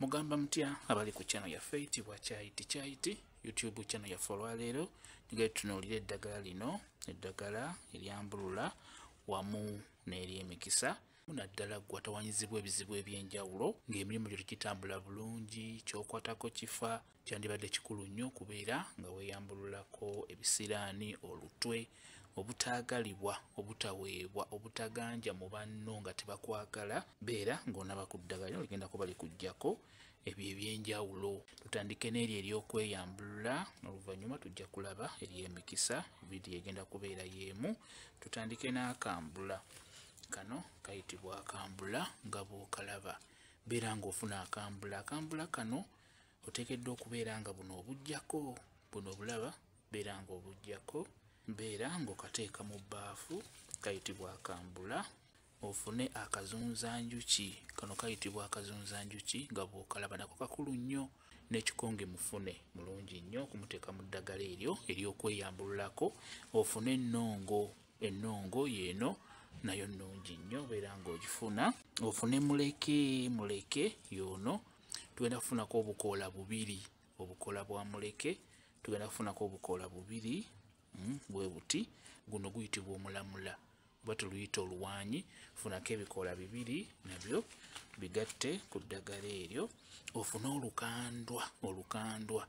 Mugamba mutya abali ku channel yaffe eyitibwa Kyayiti Kyayiti YouTube channel yaffe. Olwaleero tugenda tutunuulira eddagala lino, eddagala eryambulula wamu n'eryemikisa, naddala ggwe atawanyizibwa ebizibu eby'enjawulo ng'emirimu gyo tegitambula bulungi, ky'okwatako kifa. Kyandibadde kikulu nnyo okubeera nga weeyambululako ebisiraani, olutwe, obutaagalibwa, obutaweebwa, obutaganja mu banno nga tebakwagala. Beera ng'onaba ku ddagala lino, ligenda kuba likuggyako ebyo eby'enjawulo. Tutandike n'eryo ery'okweyambulula, oluvannyuma tujja kulaba ery'emikisa. Vidiyo egenda kubeera y'emu. Tutandike n'akambula. Kano kayitibwa akambula nga bw'okalaba. Beera ng'ofuna akambula. Akambula kano oteekeddwa okubeera nga buno obuggyako, buno obulaba, beera ng'obuggyako, beera ng'okateeka mu bbaafu. Kayitibwa akambula. Ofune akazunzanjuki. Kano kayitibwa akazunzanjuki nga bw'okalaba, nako kakulu nnyo. N'ekikonge mufune mulungi nnyo okumuteeka mu ddagala eryo ery'okweyambululako. Ofune ennongo. Ennongo y'eno, nayo nnungi nnyo, beera ng'ogifuna. Ofune muleke. Muleke y'ono, tugenda kufunako obukoola bubiri, obukoola bwa muleke. Tugenda kufunako obukoola bubiri bwe buti. Guno guyitibwa omulamula oba tuluyita oluwanyi. Funako ebikoola bibiri, nabyo bigatte ku ddagala eryo. Ofune olukandwa. Olukandwa,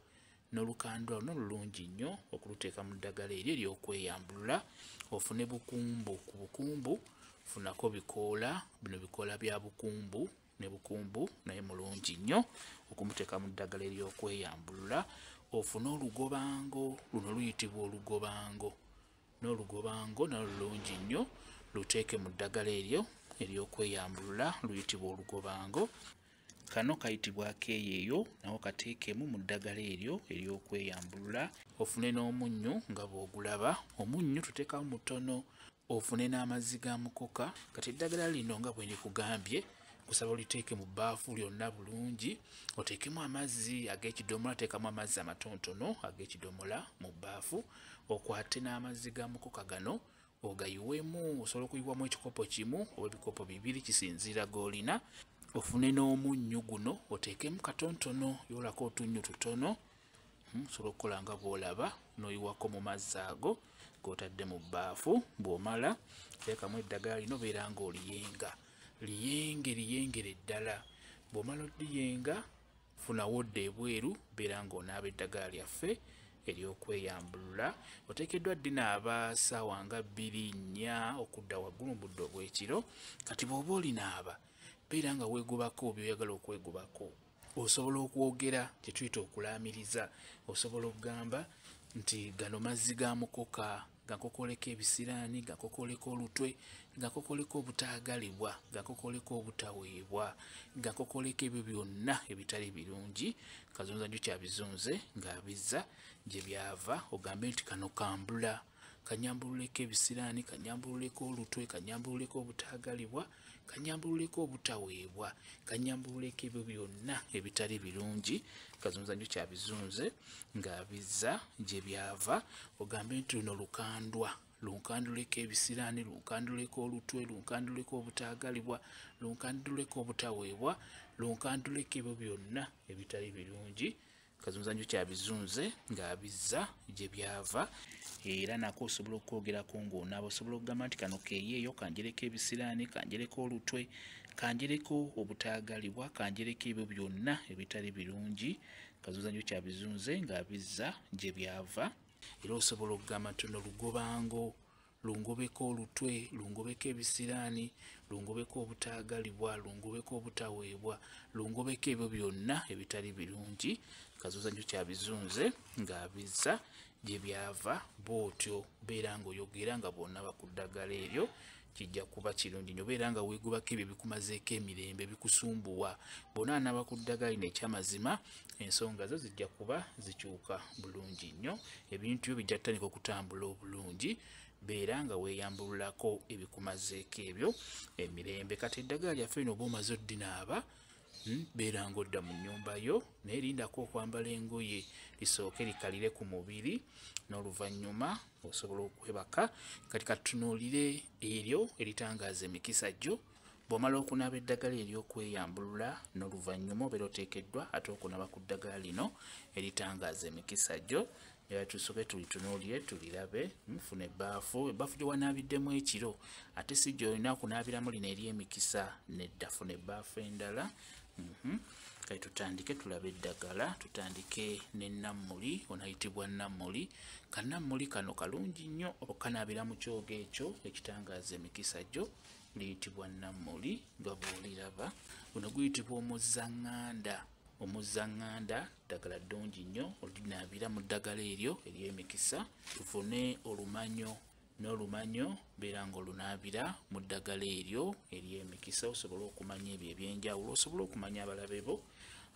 n'olukandwa luno lulungi nnyo okuluteeka mu ddagala eryo ery'okweyambulula. Ofune bukumbu. Ku bukumbu funako bikoola, bino bikoola bya bukumbu, ne bukumbu naye mulungi nnyo okumuteeka mu ddagala ery'okweyambulula. Ofune olugobango. Luno luyitibwa olugobango, n'olugobango nalwo lulungi nnyo, luteeke mu ddagala eryo ery'okweyambulula, luyitibwa olugobango. Kano kayitibwa akeeyeeyo, nawo kateekemu mu ddagala eryo ery'okweyambulula. Ofune n'omunnyu nga bw'ogulaba. Omunnyu tuteekamu mutono. Ofune n'amazzi ga mukoka. Kati eddagala lino nga bwe ndikugambye, nkusaba oliteeke mu bbaafu lyonna bulungi, oteekemu amazzi ag'ekidomola. Teekamu amazzi amatonotono ag'ekidomola mu bbaafu, okwate n'amazzi ga mukoka gano ogayiweemu. Osobola okuyiwamu ekikopo kimu oba ebikopo bibiri, kisinziira g'olina. Ofune n'omunnyu guno oteekemu katonotono, yoolako otunnyu tutono. Osobola okukola nga bw'olaba n'oyiwako mu mazzi ago g'otadde mu bbaafu. Bw'omala teekamu eddagala lino, beera ng'oliyenga, liyenge, liyengere ddala. Bw'omala oddiyenga, funa wodda ebweru, beera ng'onaaba eddagala lyaffe ery'okweyambulula. Oteekeddwa ddinaaba ssaawa nga 2, 4 okudda waggulu mu budde obw'ekiro. Kati bw'oba olinaaba, beera nga weegobako by'oyagala okwegobako. Osobola okwogera kye tuyita okulaamiriza. Osobola okugamba nti gano mazzi ga mukoka, gankokoleko ebisiraani, gankokoleko olutwe, gankokoleko obutaagalibwa, gankokoleko obutaweebwa, gankokoleko ebyo byonna ebitali birungi. Kazunzanjuki abizunze ng'abizza gye byava. Ogambe nti kano kambula, kanyambululeko ebisiraani, kanyambululeko olutwe, kanyambululeko obutaagalibwa, kanyambululeko obutaweebwa, kanyambululeko ebyo byonna ebitali birungi. Kazunzanjuki abizunze ng'abizza gye byava. Ogambe nti luno lukandwa, lunkanduleko ebisiraani, lunkanduleko olutwe, lunkanduleko obutaagalibwa, lunkanduleko obutaweebwa, lunkanduleko ebyo byonna ebitali birungi. Kazunzanjuki abizunze ng'abizza gye byava. Era nako osobola okwogerako ng'onaaba. Osobola okugamba nti kano keeyeeyo, kanjereko ebisiraani, kanjereko olutwe, kanjereko obutaagalibwa, kanjereko ebyo byonna ebitali birungi. Kazunzanjuki abizunze ng'abizza gye byava. Era osobola okugamba nti luno lugobango, lungobeko olutwe, lungobeko ebisiraani, lungobeko obutaagalibwa, lungobeko obutaweebwa, lungobeko ebyo byonna ebitali birungi. Kazunzanjuki abizunze ng'abizza gye byava. Bw'otyo beera ng'oyogera nga bw'onaaba ku ddagala eryo, kijja kuba kirungi nnyo. Beera nga weegobako ebyo ebikumazeeko emirembe, bikusumbuwa. Bw'onaanaaba ku ddagala lino, ekyamazima ensonga zo zijja kuba zikyuka bulungi nnyo, ebintu byo bijja kutandika okutambula obulungi. Beera nga weeyambululako ebikumazeeko ebyo emirembe. Kati eddagala lyaffe lino oba omaze oddinaaba, beera ng'odda mu nnyumba yo, naye lindako okwambala engoye lisooke likalire ku mubiri, n'oluvannyuma osobola okwebaka. Kati katutunuulire eryo eritangaaza emikisa gyo. Bw'omala okunaaba eddagala ery'okweyambulula n'oluvannyuma obeera oteekeddwa ate okunaaba ku ddagala lino eritangaaza emikisa gyo. Era tusooke tulitunuulire tulirabe. Nfuna ebbaafu, ebbaafu gye wanaabiddemu ekiro ate si gy'olina okunaabiramu lino ery'emikisa, nedda, funa ebbaafu endala. Kale tutandike tulabe eddagala, tutandike ne nammuli, ono ayitibwa nammuli. Kannammuli kano kalungi nnyo okukanaabira mu kyogo ekyo ekitangaaza emikisa gyo, liyitibwa nammuli nga bw'oliraba. Guno guyitibwa omuzzaŋŋanda. Omuzzaŋŋanda ddagala ddungi nnyo olinaabira mu ddagala eryo ery'emikisa. Tufune olumanyo, n'olumanyo beera ng'olunaabira mu ddagala eryo ery'emikisa osobole okumanya ebyo eby'enjawulo, osobole okumanya abalabe bo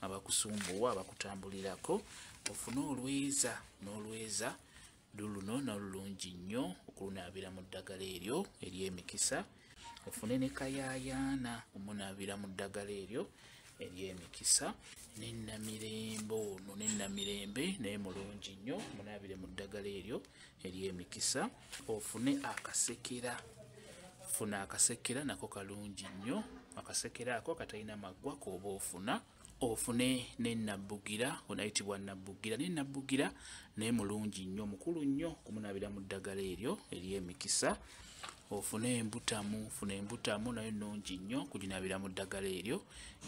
abakusumbuwa, abakutambulirako. Ofune olweza, n'olweza luluno n'olulungi nnyo okulunaabira mu ddagala eryo ery'emikisa. Ofune ne kayaayaana omunaabira mu ddagala eryo ery'emikisa. Ne namirembe ono, ne namirembe naye mulungi nnyo, munaabire mu ddagala eryo ery'emikisa. Ofune akasekera, funa akasekera nako kalungi nnyo, akasekera ako katalina maggwa k'oba ofuna. Ofune ne nabbugira, ono ayitibwa nabbugira, ne nabbugira naye mulungi nnyo, mukulu nnyo okumunaabira mu ddagala eryo ery'emikisa. Ofune embutamu, funa embutamu nayo nnungi nnyo okuginaabira mu ddagala eryo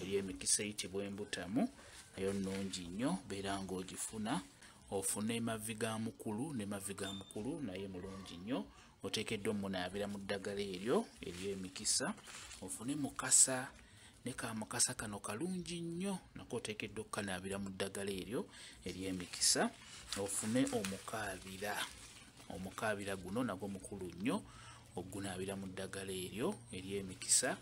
ery'emikisa eyitibwa embutamu, nayo nnungi nnyo, beera ng'ogifuna. Ofune mavi ga mukulu, ne mavi ga mukulu naye mulungi nnyo, oteekeddwa omunaabira mu ddagala eryo ery'emikisa. Ofune mukasa, ne kamukasa kano kalungi nnyo, nako oteekeddwa okukanaabira mu ddagala eryo ery'emikisa. Ofune omukaabira, omukaabira guno nagwo mukulu nnyo ogunaabira mu ddagala eryo ery'emikisa.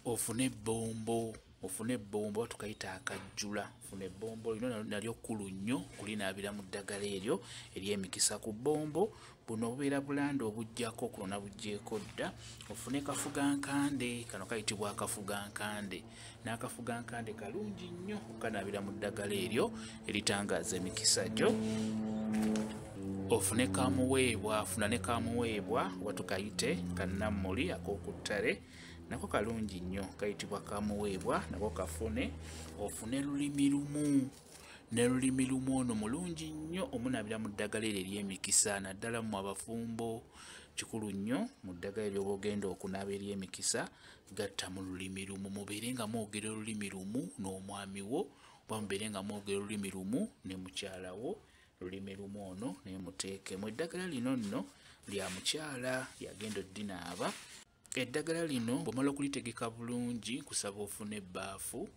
Ofune ebbombo, ofune ebbombo tukayita akajjula, ofune ebbombo lino nalyo kkulu nnyo kulinaabira mu ddagala eryo ery'emikisa. Ku bbombo buno bubeera bulanda obuggyako, kuno nabuggyeeko dda. Ofune kafugankande, kano kayitibwa akafugankande, n'akafugankande kalungi nnyo okukanaabira mu ddagala eryo eritangaaza emikisa gyo. Ofune kamuweebwa, funa ne kamuweebwa oba tukayite kannammuli ak'okuttale, nako kalungi nnyo, kayitibwa kamuweebwa, nako kafune. Ofune lulimi lumu, ne lulimi lumu ono mulungi nnyo omunaabira mu ddagala eryo ery'emikisa, naddala mmwe abafumbo kikulu nnyo mu ddagala eryo oba ogenda okunaaba ery'emikisa, gatta mu lulimi lumu, mubeere nga mwogera olulimi lumu n'omwami wo, oba mubeere nga mwogera olulimi lumu ne mukyala wo. Lulimi lumu ono naye muteekemu. Eddagala lino nno lya mukyala yagenda oddinaaba. Eddagala lino bw'omala okulitegeka bulungi, nkusaba ofune ebbaafu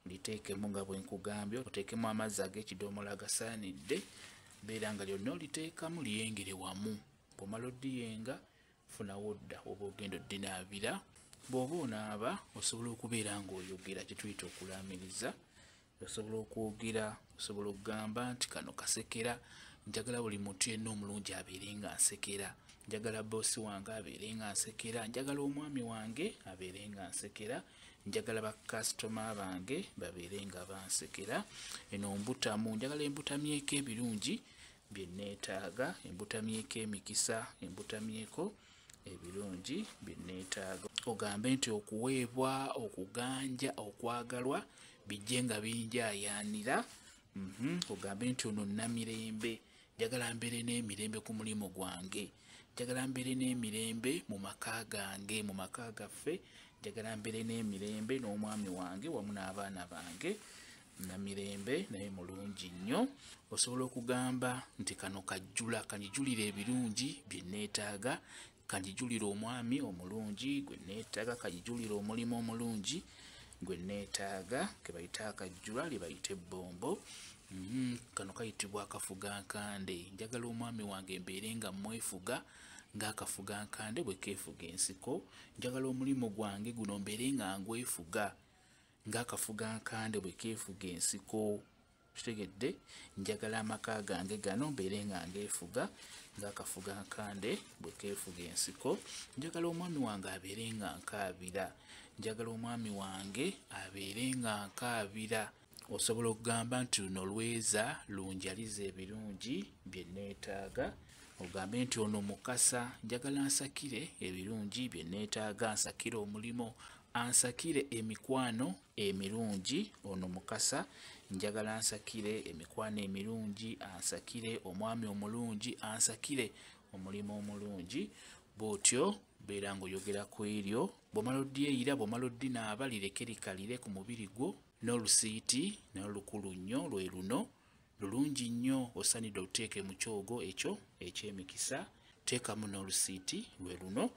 liteekemu nga bwe nkugambye, oteekemu amazzi ag'ekidomola agasaanidde, beera nga lyonna oliteekamu liyengere wamu. Bw'omala oddiyenga, funawo dda oba ogenda oddinaabira. Bw'oba onaaba osobola okubeera ng'oyogera kye tuyita okulaamiriza, osobola okwogera, osobola okugamba nti kano kasekera, njagala buli muntu yenna omulungi abeere nga nsekera, njagala bboosi wange abeere nga nsekera, njagala omwami wange abeere nga nsekera, njagala bakasitoma bange babeere nga bansekera. Eno mbutamu, njagala embutamyeko ebirungi bye neetaaga, embutamyeko emikisa, embutamyeko ebirungi bye neetaaga. Ogambe nti okuweebwa, okuganja, okwagalwa bijje nga binjaayaanira. Ogambe nti ono namirembe, njagala mbeere n'emirembe ku mulimu gwange, njagala mbeere n'emirembe mu maka gange, mu maka gaffe, njagala mbeere n'emirembe n'omwami wange wamu n'abaana bange. Namirembe naye mulungi nnyo. Osobola okugamba nti kano kajjula, kanjijulire ebirungi bye neetaaga, kanjijulire omwami omulungi gwe neetaaga, kanjijulire omulimu omulungi gwe neetaaga, ke bayita akajjula, lye bayita ebbombo. Kano kayitibwa akafugankande. Njagala omwami wange mbeere nga mwefuga ng'akafugankande bwe keefuga ensiko. Njagala omulimu gwange guno mbeere nga ngwefuga ng'akafugankande bwe keefuga ensiko. Kitegedde? Njagala amaka gange gano mbeere nga ngeefuga ng'akafugankande bwe keefuga ensiko. Njagala omwami wange abeere nga nkaabira, njagala omwami wange abeere nga nkaabira. Osobola okugamba nti luno lweza lunjaliza ebirungi bye neetaaga. Ogambe nti ono mukasa, njagala nsakire ebirungi bye neetaaga, nsakire omulimu. ansakire emikwano emirungi. Ono Mukasa, njagala ansakire emikwano emirungi, ansakire omwami omulungi, ansakire omulimu omulungi. Bw'otyo beera ng'oyogera ku eryo. Bw'omala odyeyira, bw'omala oddinaaba, lireke likalire ku mubiri gwo. N'olusiiti nalwo lukulu nnyo, lwe luno lulungi nnyo, osaanidde oluteeke mu kyogo ekyo eky'emikisa. Teekamu n'olusiiti lwe luno,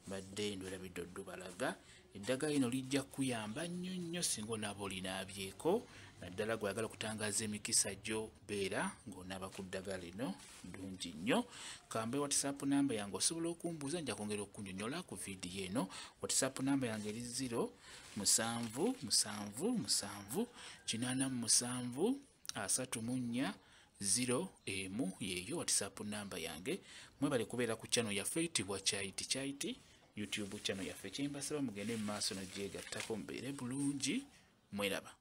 mbadde ndwerabidde oddubalaga. Eddagala lino lijja kukuyamba nnyo nnyo singa onaaba olinaabyeko, naddala gw'oyagala okutangaaza emikisa gyo, beera ng'onaaba ku ddagala lino, ddungi nnyo. Kambe WhatsApp namba yange, osobola okumbuuza, nja kwongera okunnyonnyola ku vidiyo eno. WhatsApp namba yange eri 0 7 7 7 87 34 0 emu, yeeyo WhatsApp namba yange. Mwebale kubeera ku channel yaffe eyitibwa Chaiti Chaiti, YouTube channel yaffe. Kyembasaba mugende mu maaso n'ogyegattako, mubeere bulungi, mweraba.